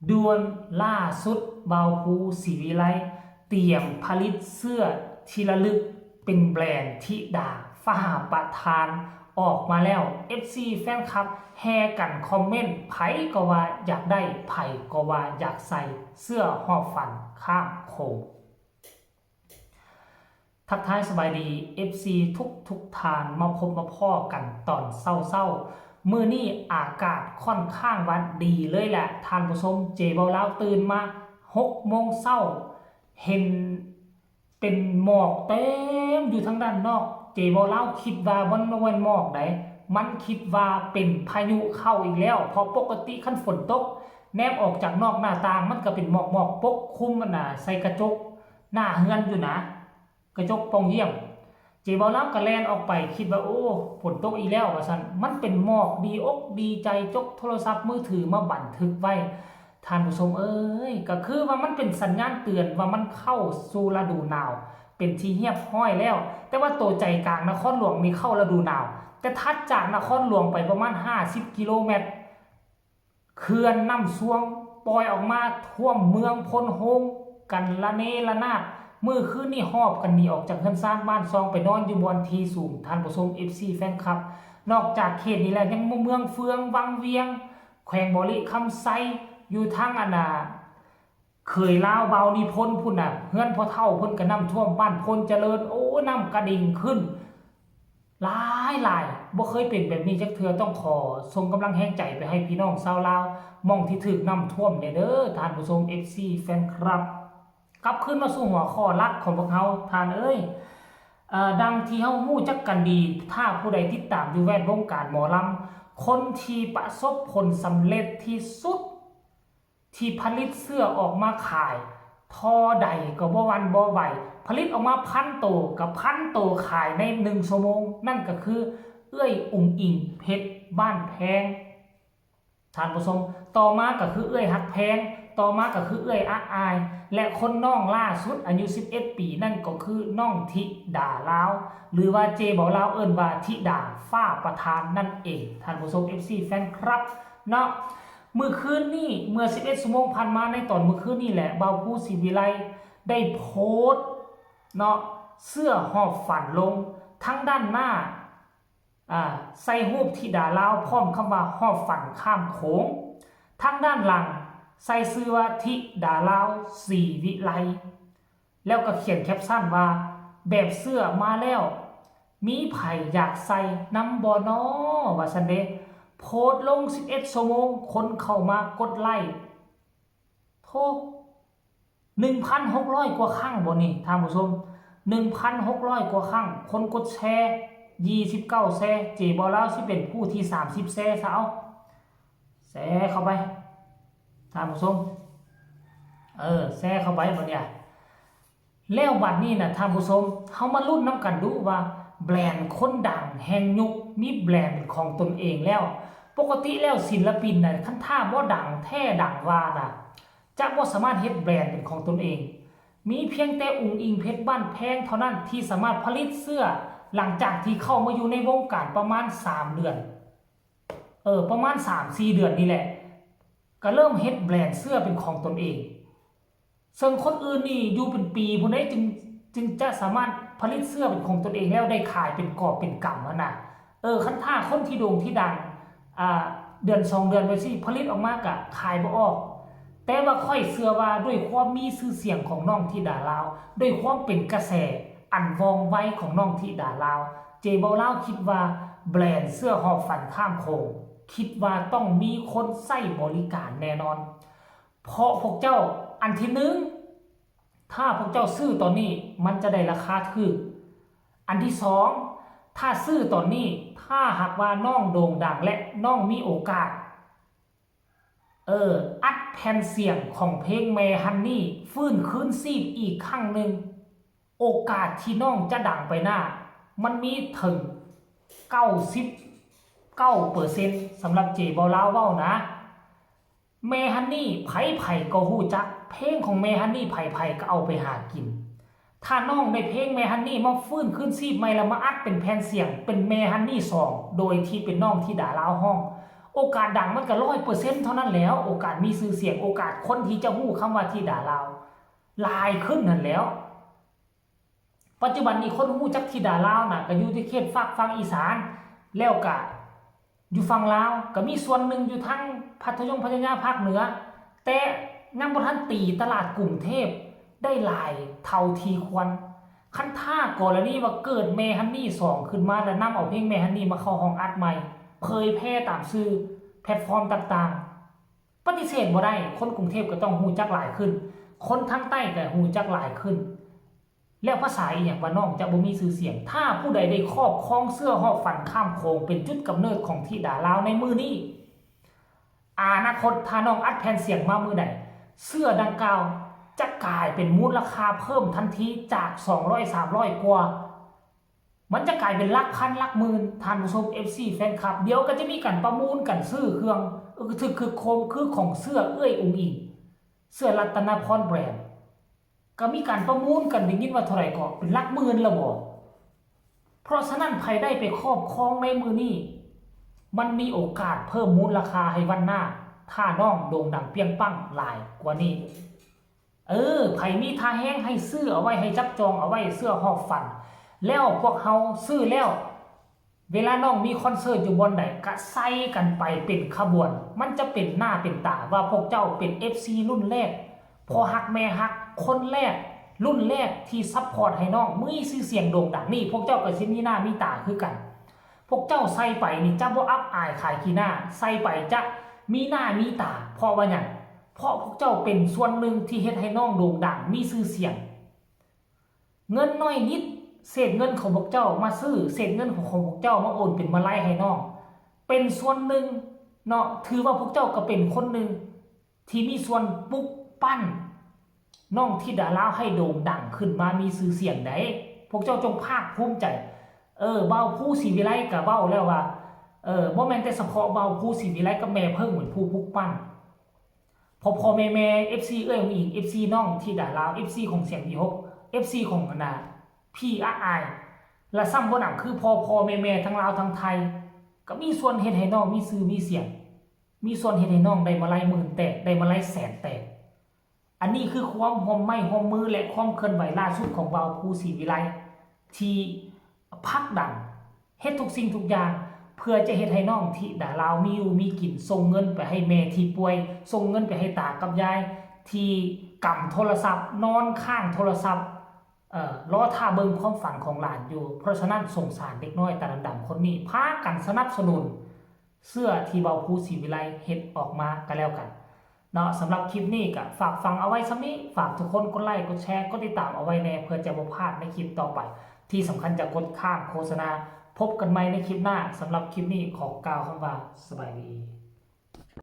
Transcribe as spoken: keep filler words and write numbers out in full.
ด่วนล่าสุด บ่าวภู ศรีวิไล เตรียมผลิตเสื้อที่ระลึกเป็นแบรนด์ธิดาฟ้าประทานออกมาแล้ว เอฟซี แฟนคลับแห่กันคอมเมนต์ ไผก็ว่าอยากได้ ไผก็ว่าอยากใส่เสื้อฮอบฝันข้ามโขง ทักทายสบายดี เอฟซี ทุกทุกท่าน มาพบมาพ้อกันตอนเช้าๆ มื้อนี้อากาศค่อนข้างว่าดีเลยแหละท่านผู้ชม เจเบาลาวตื่นมาหกโมงเช้า เห็นเป็นหมอกเต็มอยู่ทางด้านนอก เจเบาลาวคิดว่ามันบ่แม่นหมอกใด มันคิดว่าเป็นพายุเข้าอีกแล้ว เพราะปกติคันฝนตก แนมออกจากนอกหน้าต่างมันก็เป็นหมอกๆ ปกคลุมอันน่ะ ใส่กระจกหน้าเฮือนอยู่นะ กระจกป่องเยี่ยม เจเบาลาวก็แล่นออกไปคิดว่า โอ้ ฝนตกอีกแล้วว่าซั่น มันเป็นหมอก ดีอกดีใจ จกโทรศัพท์มือถือมาบันทึกไว้ ท่านผู้ชมเอ้ย ก็คือว่ามันเป็นสัญญาณเตือนว่ามันเข้าสู่ฤดูหนาว เป็นที่เรียบร้อยแล้ว แต่ว่าโตใจกลางนครหลวงนี่เข้าฤดูหนาว แต่ถัดจากนครหลวงไปประมาณห้าสิบกิโลเมตร เขื่อนน้ำซวงปล่อยออกมาท่วมเมืองโพนโฮงกันระเนระนาด มื้อคืนนี่หอบกันหนีออกจากเฮือนซานบ้านซองไปนอนอยู่บ่อนที่สูง ท่านผู้ชม เอฟซี แฟนคลับ นอกจากเขตนี้แล้วยังมีเมืองเฟือง วังเวียง แขวงบริคำไช อยู่ทางอันน่ะ เขยลาวบ่าวนิพนธ์พุ้นน่ะ เฮือนพ่อเฒ่าเพิ่นก็น้ำท่วม บ้านโพนเจริญ โอ้ น้ำกระดิ่งขึ้น หลายหลาย บ่เคยเป็นแบบนี้จักเทื่อ ต้องขอส่งกำลังแฮงใจไปให้พี่น้องชาวลาว หม่องที่ถืกน้ำท่วมแหน่เด้อ ท่านผู้ชม เอฟซี แฟนคลับ กลับคืนมาสู่หัวข้อหลักของพวกเฮา ท่านเอ้ย เอ่อ ดังที่เฮาฮู้จักกันดี ถ้าผู้ใดติดตามอยู่แวดวงการหมอลำ คนที่ประสบผลสำเร็จที่สุด ที่ผลิตเสื้อออกมาขาย ท่อใดก็บ่หวั่นบ่ไหว ผลิตออกมาพันโตกับพันโตขายในหนึ่งชั่วโมง นั่นก็คือเอื้อยอุ๋งอิ๋งเพชรบ้านแพง ท่านผู้ชม ต่อมาก็คือเอื้อยฮักแพง ต่อมาก็คือเอื้อยอะอาย และคนน้องล่าสุดอายุสิบเอ็ดปี นั่นก็คือน้องธิดาลาว หรือว่าเจเบาลาวเอิ้นว่าธิดาฟ้าประทานนั่นเอง ท่านผู้ชม เอฟซี แฟนคลับ เนาะ มื้อคืนนี้ เมื่อสิบเอ็ดชั่วโมงผ่านมา ในตอนมื้อคืนนี้แหละ บ่าวภู ศรีวิไล ได้โพสต์เนาะ เสื้อฮอบฝันลง ทั้งด้านหน้า อ่า ใส่รูปธิดาลาว พร้อมคำว่าฮอบฝันข้ามโขง ทั้งด้านหลัง ใส่ชื่อว่าธิดาลาว ศรีวิไล แล้วก็เขียนแคปชั่นว่า แบบเสื้อมาแล้ว มีไผอยากใส่นำบ่น้อ ว่าซั่นเด้ โพสต์ลงสิบเอ็ดชั่วโมง คนเข้ามากดไลค์ โธ่ หนึ่งพันหกร้อยกว่าครั้งบ่นี่ ท่านผู้ชม หนึ่งพันหกร้อยกว่าครั้ง คนกดแชร์ ยี่สิบเก้าแชร์ เจเบาลาวสิเป็นผู้ที่สามสิบแชร์ซะเอา แชร์เข้าไป ท่านผู้ชม เออ แชร์เข้าไปบัดเนี่ย แล้วบัดนี้น่ะ ท่านผู้ชม เฮามาลุ้นนำกันดูว่า แบรนด์คนดังแห่งยุค มีแบรนด์เป็นของตนเองแล้ว ปกติแล้วศิลปินน่ะ คันถ้าบ่ดังแท้ดังว่าน่ะ จะบ่สามารถเฮ็ดแบรนด์เป็นของตนเอง มีเพียงแต่อุ๋งอิ๋งเพชรบ้านแพงเท่านั้นที่สามารถผลิตเสื้อ หลังจากที่เข้ามาอยู่ในวงการประมาณสามเดือน เออ ประมาณสามสี่เดือนนี่แหละ ก็เริ่มเฮ็ดแบรนด์เสื้อเป็นของตนเอง ซึ่งคนอื่นนี่อยู่เป็นปีพุ้นเด้ จึง จึงจะสามารถผลิตเสื้อเป็นของตนเองแล้วได้ขายเป็นกอบเป็นกำหั้นน่ะ เออ คันถ้าคนที่โด่งที่ดัง อ่า เดือนสองเดือนไปสิ ผลิตออกมาก็ขายบ่ออก แต่ว่าข้อยเชื่อว่าด้วยความมีชื่อเสียงของน้องธิดาลาว ด้วยความเป็นกระแสอันว่องไวของน้องธิดาลาว เจเบาลาวคิดว่าแบรนด์เสื้อฮอบฝันข้ามโขง คิดว่าต้องมีคนใช้บริการแน่นอน เพราะพวกเจ้า อันที่หนึ่ง ถ้าพวกเจ้าซื้อตอนนี้ มันจะได้ราคาถูก อันที่สอง ถ้าซื้อตอนนี้ ถ้าหากว่าน้องโด่งดังและน้องมีโอกาส เออ อัดแผ่นเสียงของเพลงแม่ฮันนี่ ฟื้นคืนชีพอีกครั้งหนึ่ง โอกาสที่น้องจะดังไปหน้า มันมีถึง เก้าสิบเก้าเปอร์เซ็นต์ สำหรับเจเบาลาวเว้านะ แม่ฮันนี่ไผๆก็ฮู้จัก เพลงของแม่ฮันนี่ไผๆก็เอาไปหากิน ถ้าน้องได้เพลงแม่ฮันนี่มาฟื้นคืนชีพใหม่แล้วมาอัดเป็นแผ่นเสียง เป็นแม่ฮันนี่สอง โดยที่เป็นน้องธิดาลาวฮ้อง โอกาสดังมันก็ร้อยเปอร์เซ็นต์เท่านั้นแหล้ว โอกาสมีชื่อเสียง โอกาสคนที่จะฮู้คำว่าธิดาลาว หลายขึ้นนั่นแหล้ว ปัจจุบันนี้คนฮู้จักธิดาลาวน่ะ ก็อยู่ที่เขตฟากฝั่งอีสาน แล้วก็อยู่ฝั่งลาว ก็มีส่วนหนึ่งอยู่ทางพัทยมพัทยาภาคเหนือ แต่ยังบ่ทันตีตลาดกรุงเทพฯได้หลายเท่าที่ควร คันถ้ากรณีว่าเกิดแม่ฮันนี่สองขึ้นมา แล้วนำเอาเพลงแม่ฮันนี่มาเข้าห้องอัดใหม่ เผยแพร่ตามสื่อแพลตฟอร์มต่างๆ ปฏิเสธบ่ได้ คนกรุงเทพฯก็ต้องฮู้จักหลายขึ้น คนทางใต้ก็ฮู้จักหลายขึ้น แล้วภาษาอีหยังว่าน้องจะบ่มีชื่อเสียง ถ้าผู้ใดได้ครอบครองเสื้อฮอบฝันข้ามโขงเป็นจุดกำเนิดของธิดาลาวในมื้อนี้ อนาคตถ้าน้องอัดแผ่นเสียงมามื้อใด เสื้อดังกล่าวจะกลายเป็นมูลค่าเพิ่มทันทีจาก สองร้อย สามร้อย กว่า มันจะกลายเป็นหลักพันหลักหมื่น ท่านผู้ชม เอฟซี แฟนคลับ เดี๋ยวก็จะมีการประมูลกันซื้อเครื่อง เออ คือ คือโคม คือของเสื้อเอื้อยอุ๋งอิ๋ง เสื้อรัตนพรแบรนด์ ก็มีการประมูลกัน ได้ยินว่าเท่าไหร่ก็เป็นหลักหมื่นแล้วบ่ เพราะฉะนั้นไผได้ไปครอบครองในมื้อนี้ มันมีโอกาสเพิ่มมูลค่าให้วันหน้า ถ้าน้องโด่งดังเปรี้ยงปังหลายกว่านี้ เออ ไผมีท่าแฮงให้ซื้อเอาไว้ ให้จับจองเอาไว้ เสื้อฮอบฝัน แล้วพวกเฮาซื้อแล้ว เวลาน้องมีคอนเสิร์ตอยู่บ่อนใด ก็ใส่กันไปเป็นขบวน มันจะเป็นหน้าเป็นตาว่าพวกเจ้าเป็น เอฟซี รุ่นแรก พ่อฮักแม่ฮัก คนแรก รุ่นแรกที่ซัพพอร์ตให้น้องมีชื่อเสียงโด่งดัง นี่พวกเจ้าก็สิมีหน้ามีตาคือกัน พวกเจ้าใส่ไปนี่จะบ่อับอายขายขี้หน้า ใส่ไปจะมีหน้ามีตา เพราะว่าหยัง เพราะพวกเจ้าเป็นส่วนหนึ่งที่เฮ็ดให้น้องโด่งดัง มีชื่อเสียง เงินน้อยนิด เศษเงินของพวกเจ้ามาซื้อ เศษเงินของพวกเจ้ามาโอนเป็นมาลัยให้น้อง เป็นส่วนหนึ่งเนาะ ถือว่าพวกเจ้าก็เป็นคนหนึ่งที่มีส่วนปลุกปั้นน้องธิดาลาวให้โด่งดังขึ้นมา มีชื่อเสียงได๋ พวกเจ้าจงภาคภูมิใจ เออ บ่าวภูศรีวิไลก็เว้าแล้วว่า เออ บ่แม่นแต่เฉพาะบ่าวภูศรีวิไลกับแม่เพิ่งเป็นผู้ปลุกปั้น พ่อๆ แม่ๆ เอฟซี เอื้อยอุ๋งอิ๋ง เอฟซี น้องธิดาลาว เอฟซี ของเสียงวีหก เอฟซี ของอันน่ะ พี่อ้าย และซ้ำบ่หนำคือพ่อๆ แม่ๆ ทั้งลาวทั้งไทย ก็มีส่วนเฮ็ดให้น้องมีชื่อมีเสียง มีส่วนเฮ็ดให้น้องได้มาลัยหมื่นแตก ได้มาลัยแสนแตก อันนี้คือความร่วมไม้ร่วมมือและความเคลื่อนไหวล่าสุดของบ่าวภูศรีวิไล ที่ผลักดันเฮ็ดทุกสิ่งทุกอย่าง เพื่อจะเฮ็ดให้น้องธิดาลาวมีอยู่มีกิน ส่งเงินไปให้แม่ที่ป่วย ส่งเงินไปให้ตากับยายที่กำโทรศัพท์ นอนข้างโทรศัพท์ เอ่อ รอท่าเบิ่งความฝันของหลานอยู่ เพราะฉะนั้นสงสารเด็กน้อยตาดำๆ คนนี้ พากันสนับสนุนเสื้อที่บ่าวภูศรีวิไลเฮ็ดออกมาก็แล้วกันเนาะ สำหรับคลิปนี้ก็ฝากฟังเอาไว้ส่ำนี้ ฝากทุกคนกดไลค์ กดแชร์ กดติดตามเอาไว้แน่ เพื่อจะบ่พลาดในคลิปต่อไป ที่สำคัญจะกดข้ามโฆษณา พบกันใหม่ในคลิปหน้า สำหรับคลิปนี้ขอกล่าวคำว่าสบายดี